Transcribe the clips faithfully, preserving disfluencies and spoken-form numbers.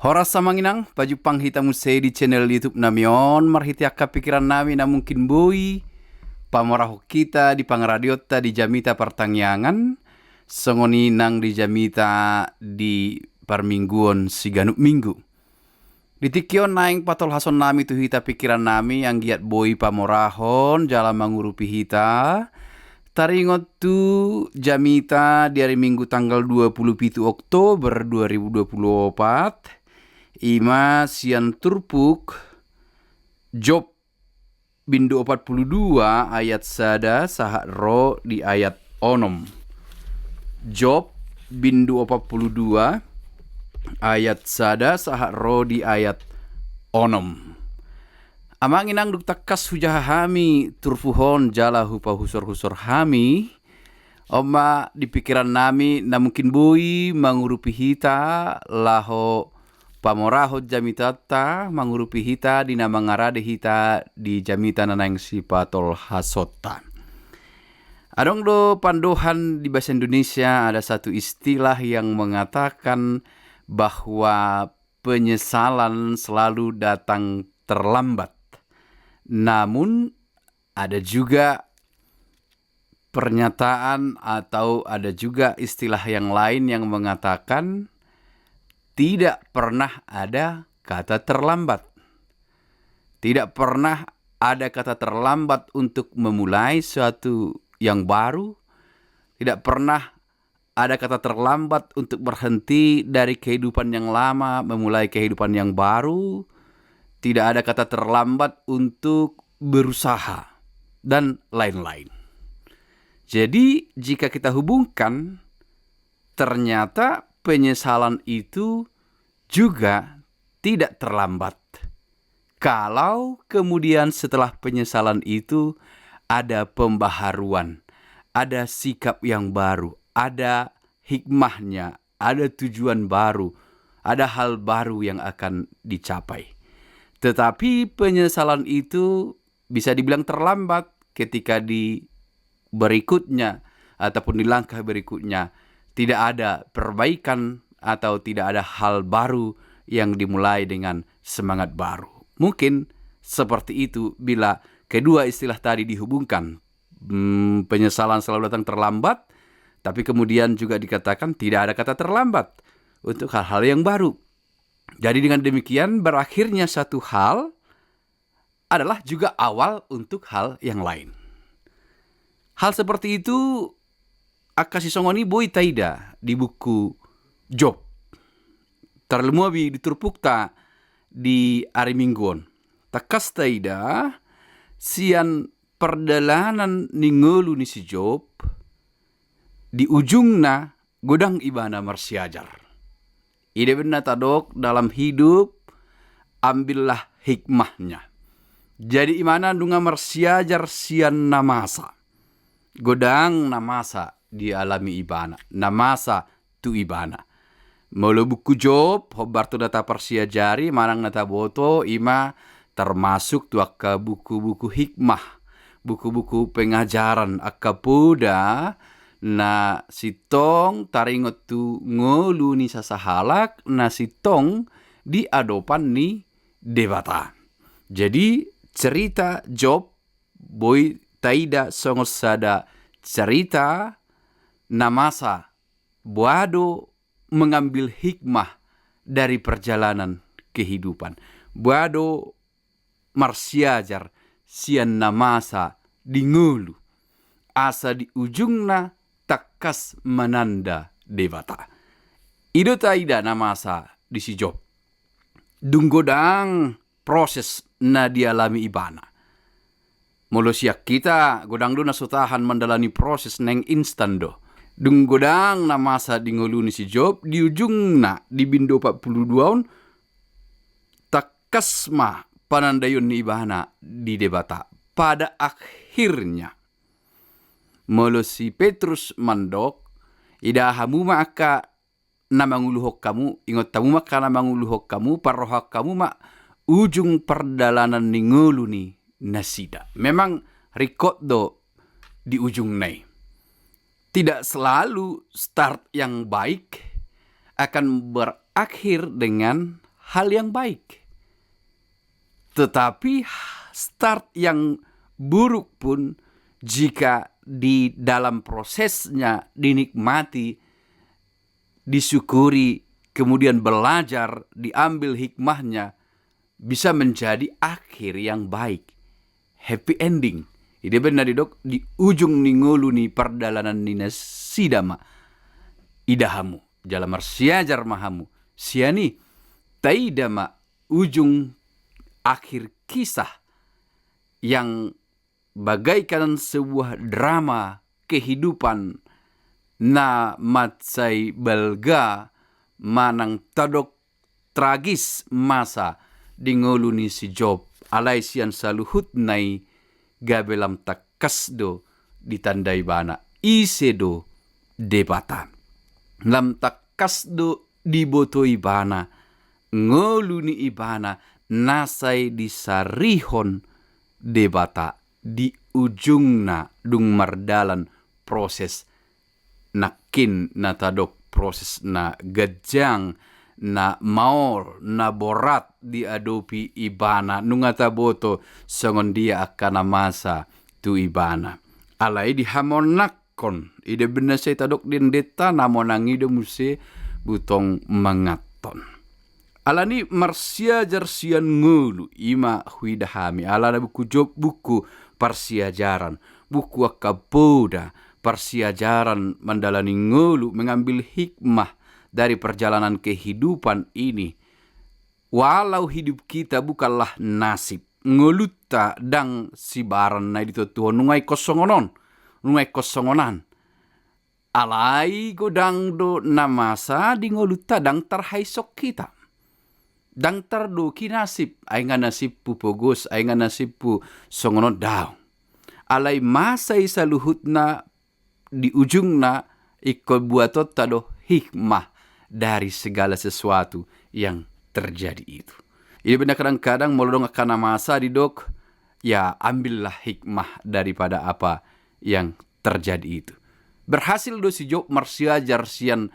Horas Amang Inang, pajumpang hita muse di channel YouTube nami on, marhite angka pikiran nami na mungkin boi pamorahon hita di pangaradionta di jamita partangiangan, songon i nang di jamita di parmingguon siganup minggu. Di tingki on naeng patolhason nami tu hita pikiran nami, anggiat boi pamorahon jala mangurupi hita. Taringot tu jamita di ari Minggu tanggal dua puluh pitu Oktober dua ribu dua puluh opat, ima sian turpuk Job bindu opat pulu dua ayat sada sahat ro di ayat onom. Job bindu opat pulu dua ayat sada sahat ro di ayat onom. Amang Inang, dung tangkas hujaha hami turpuk on jala hupahusorhusor hami, on ma di pikiran nami na mungkin boi mangurupi hita laho pamorahon jamitanta, mangurupi hita di na mangarade hita di jamita na naeng sipatolhasonta. Adong do pandohan di bahasa Indonesia, ada satu istilah yang mengatakan bahwa penyesalan selalu datang terlambat. Namun, ada juga pernyataan atau ada juga istilah yang lain yang mengatakan tidak pernah ada kata terlambat. Tidak pernah ada kata terlambat untuk memulai suatu yang baru. Tidak pernah ada kata terlambat untuk berhenti dari kehidupan yang lama, memulai kehidupan yang baru. Tidak ada kata terlambat untuk berusaha, dan lain-lain. Jadi, jika kita hubungkan, ternyata penyesalan itu juga tidak terlambat. Kalau kemudian setelah penyesalan itu ada pembaharuan, ada sikap yang baru, ada hikmahnya, ada tujuan baru, ada hal baru yang akan dicapai. Tetapi penyesalan itu bisa dibilang terlambat ketika di berikutnya ataupun di langkah berikutnya tidak ada perbaikan atau tidak ada hal baru yang dimulai dengan semangat baru. Mungkin seperti itu bila kedua istilah tadi dihubungkan. Hmm, penyesalan selalu datang terlambat, tapi kemudian juga dikatakan tidak ada kata terlambat untuk hal-hal yang baru. Jadi dengan demikian berakhirnya satu hal adalah juga awal untuk hal yang lain. Hal seperti itu angka sisongon i boi taida di buku Job. Tarlumobi di turpukta di ari Minggu on. Tangkas taida sian pardalanan ni ngolu ni si Job, di ujungna godang ibana marsiajar. I do umbahen na tadok dalam hidup, ambillah hikmahnya. Jadi ibana nunga marsiajar sian na masa. Godang na masa dialami ibana, na masa tu ibana. Molo buku Job, hombar tu na taparsiajari manang na taboto, ima termasuk tu angka buku-buku hikmah, buku-buku pengajaran, angka poda na sintong taringot tu ngolu ni sasahalak na sintong di adopan ni Debata. Jadi cerita Job boi taida songon sada cerita na masa, boha do mengambil hikmah dari perjalanan kehidupan. Boha do marsiajar sian na masa di ngolu, asa di ujungna tangkas mananda Debata. I do taida na masa di si Job. Dung godang proses na dialami ibana. Molo sian hita, godang do na so tahan mandalani proses, naeng instan do. Dung godang na masa di ngolu ni si Job, di ujungna di bindu opat pulu dua on, tangkas ma panandaion ni ibana di Debata. Pada akhirnya, molo si Petrus mandok, ida hamu ma angka na manguluhon hamu, ingot hamu ma angka na manguluhon hamu, parrohahon hamu ma ujung pardalanan ni ngolu ni nasida. Memang ringkot do di ujungna i. Tidak selalu start yang baik akan berakhir dengan hal yang baik. Tetapi start yang buruk pun, jika di dalam prosesnya dinikmati, disyukuri, kemudian belajar, diambil hikmahnya, bisa menjadi akhir yang baik, happy ending. Ida bena didok di ujung ni ngolu ni pardalanan ni nasida ma ida hamu, jala marsiajar ma hamu sian i. Taida ma ujung akhir kisah yang bagaikan sebuah drama kehidupan na mansai balga manang tadok tragis masa di ngolu ni si Job, alai sian saluhutna i gabe lam tangkas do ditanda ibana ise do Debata. Lam tangkas do diboto ibana ngolu ni ibana na sai disarihon Debata di ujungna dung mardalan proses nangkin na tadok proses na ganjang, na maol, na borat diadopi ibana. Nunga taboto songon dia angka na masa tu ibana. Alai dihamonangkon, ida bena sai tadok di endenta na monang i do muse butong manganhon. Alani marsiajar sian ngolu, i ma huida hami. Alana buku Job buku parsiajaran, buku angka poda parsiajaran mandalani ngolu, mengambil hikmah dari perjalanan kehidupan ini. Walau hidup kita bukanlah nasib, ngolunta ndang sibaran na i ditontuhon, nunga ingkon songon on, nunga ingkon songon an. Alai godang do na masa di ngolunta, ndang tarhaisok hita. Ndang tardok i nasib, ai nga nasibhu pogos, ai nga nasibhu songon on, daong. Alai masa i saluhutna di ujungna ingkon buatonta do hikmah dari segala sesuatu yang terjadi itu. Ida bena kadang-kadang molo dong angka na masa didok, ya ambillah hikmah daripada apa yang terjadi itu. Berhasil do si Job marsiajar sian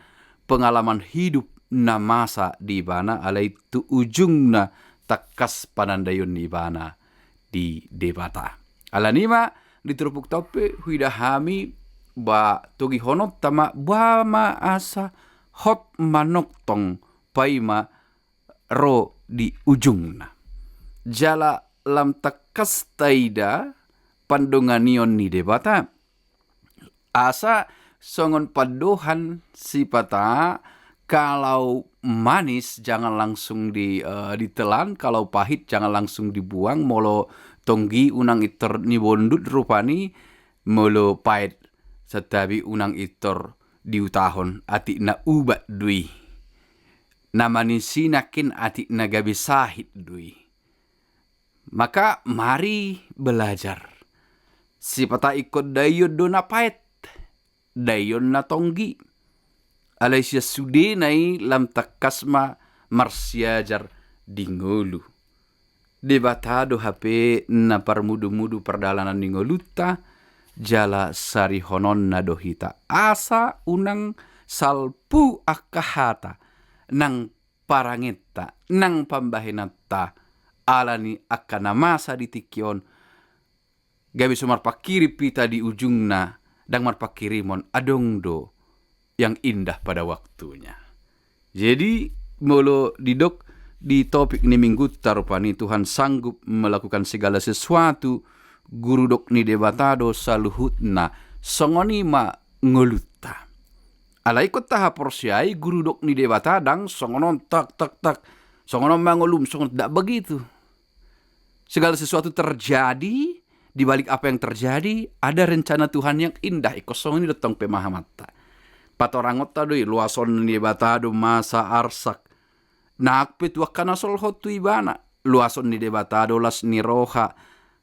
pengalaman hidup na masa di ibana, alai tu ujungna tangkas panandaion ni ibana di Debata. Alani ma di turpukta on pe huida hami, ba togihononta ma, boha ma asa hot manongtong paima ro di ujungna. Jala lam tangkas taida pandonganion ni Debata. Asa songon pandohan sipata, kalau manis jangan langsung di, eh, ditelan, kalau pahit jangan langsung dibuang. Molo tonggi unang intor nibondut rupani, molo paet santabi unang intor diutahon, atik na ubat do i. Na manis i nangkin atik na gabe sahit do i. Maka mari belajar. Sipata ingkon daion do na paet, daion na tonggi. Alai sian sudena i lam tangkas ma marsiajar di ngolu. Debata do hape na parmudu-mudu pardalanan ni ngolunta, jala sarihononna do hita. Asa unang salpu angka hata nang parangenta, nang pambahenanta, alani angka na masa di tingki on, gabe so marpangkirim hita di ujungna, ndang marpangkirimon, adong do yang indah pada waktunya. Jadi, molo didok di topik ni minggunta rupani, Tuhan sanggup melakukan segala sesuatu, gurudok ni Debata do saluhutna, songon i ma ngolunta. Alai ingkon tahaporseai gurudok ni Debata ndang songon on, tak, tak, tak, songon on ma ngolum, songon, ndak begitu. Segala sesuatu terjadi, di balik apa yang terjadi, ada rencana Tuhan yang indah, ingkon songon i do tong pemahamanta. Patorangonta do i, luason ni Debata do masa arsak. Nang pe tu angka na solhot tu ibana, luason ni Debata do las ni roha,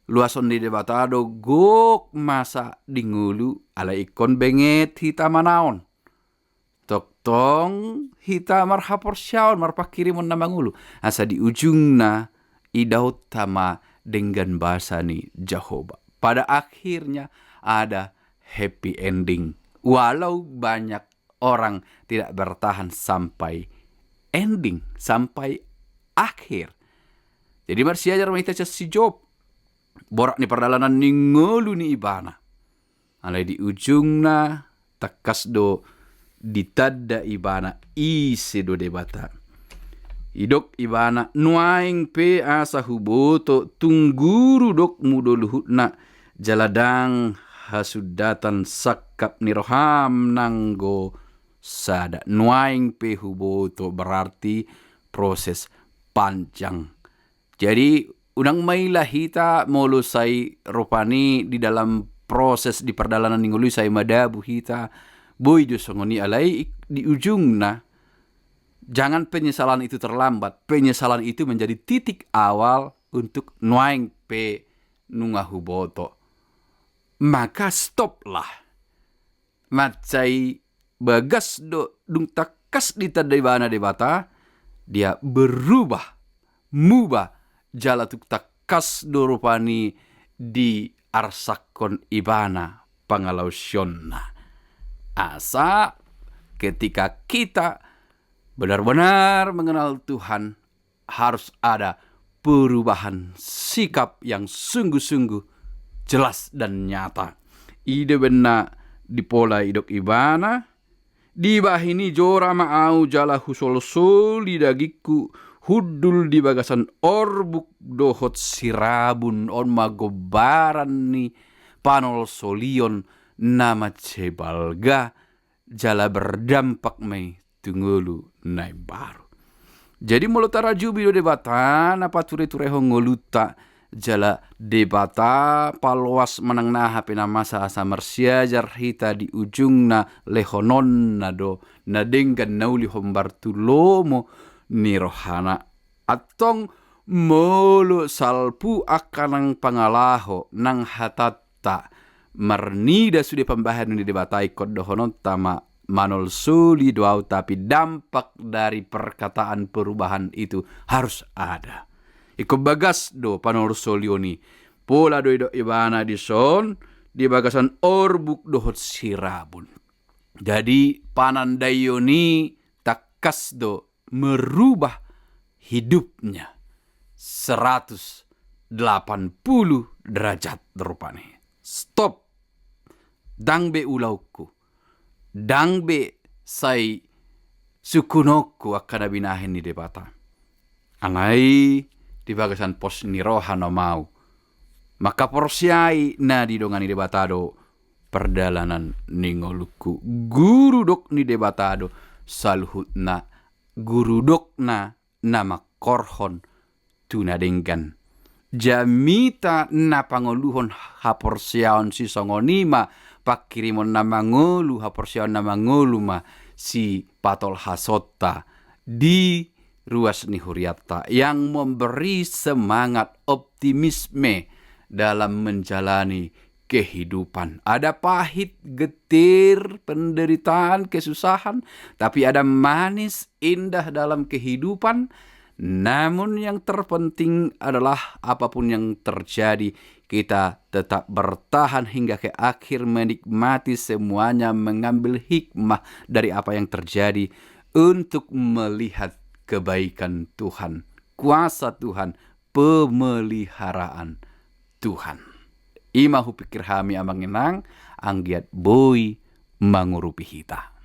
luason ni Debata do gok masa di ngolu, alai ingkon benget hita manaon. Tongtong hita marhaporseaon, marpangkirimon na mangolu. Asa di ujungna, idaonta ma denggan basa ni Jahowa. Pada akhirnya ada happy ending. Walau banyak orang tidak bertahan sampai ending, sampai akhir. Jadi marsiajar ma hita sian si Job, borat ni pardalanan ni ngolu ni ibana. Alai di ujungna tangkas do ditanda ibana ise do Debata. Didok ibana, nuaeng pe asa huboto tung guru dokmu do luhutna, jala ndang hasundatan sangkap ni roham nanggo sada. Nuaeng pe huboto berarti proses panjang. Jadi unang maila hita molo sai rupani di dalam proses di pardalanan ni ngolu i sai madabu hita, boi do songon i. Alai di ujungna, jangan penyesalan itu terlambat, penyesalan itu menjadi titik awal untuk nuaeng pe nunga huboto. Maka stoplah. Mansai bagas do dung tangkas ditanda ibana Debata, dia berubah, muba, jala tung tangkas do rupani diarsakkon ibana pangalaosionna. Asa ketika kita benar-benar mengenal Tuhan, harus ada perubahan sikap yang sungguh-sungguh jelas dan nyata. I do umbahen na dipola didok ibana, dibahen i jora ma ahu jala husolsoli dagingku, hundul di bagasan orbuk dohot sirabun. On ma gombaran ni panolsolion na mansai balga jala berdampak ma i tu ngolu na imbaru. Jadi molo tarajubi do Debata na pature-turehon ngolunta, jala Debata paloas manang na aha pe na masa asa marsiajar hita, di ujungna lehononna do na denggan na uli hombar tu lomo ni rohana. Antong molo salpu angka nang pangalaho nang hatanta marnida sude pambahenan ni Debata, ingkon dohononta ma manolsoli do ahu, tapi dampak dari perkataan perubahan itu harus ada. Ingkon bagas do panolsolion i. Pola do didok ibana dison di bagasan orbuk dohot sirabun. Jadi panandaion i tangkas do merubah hidupnya seratus delapan puluh derajat rupani. Stop. Ndang be ulaonku, ndang be sai sungkunonku angka na binahen ni Debata. Alai di bagasan pos ni roha nama ahu mangkaporseai na didongani Debata do pardalanan ni ngolungku. Guru dok ni Debata do saluhutna, guru dokna na mangkorhon tu na denggan. Jamita na pangoluhon haporseaon sisongon i ma pangkirimon na mangolu, haporseaon na mangolu ma sipatolhasonta di ruas ni hurianta, yang memberi semangat, optimisme dalam menjalani kehidupan. Ada pahit, getir, penderitaan, kesusahan, tapi ada manis, indah dalam kehidupan. Namun yang terpenting adalah apapun yang terjadi, kita tetap bertahan hingga ke akhir, menikmati semuanya, mengambil hikmah dari apa yang terjadi untuk melihat kebaikan Tuhan, kuasa Tuhan, pemeliharaan Tuhan. I ma hupikir hami amang inang, anggiat boi mangurupi hita.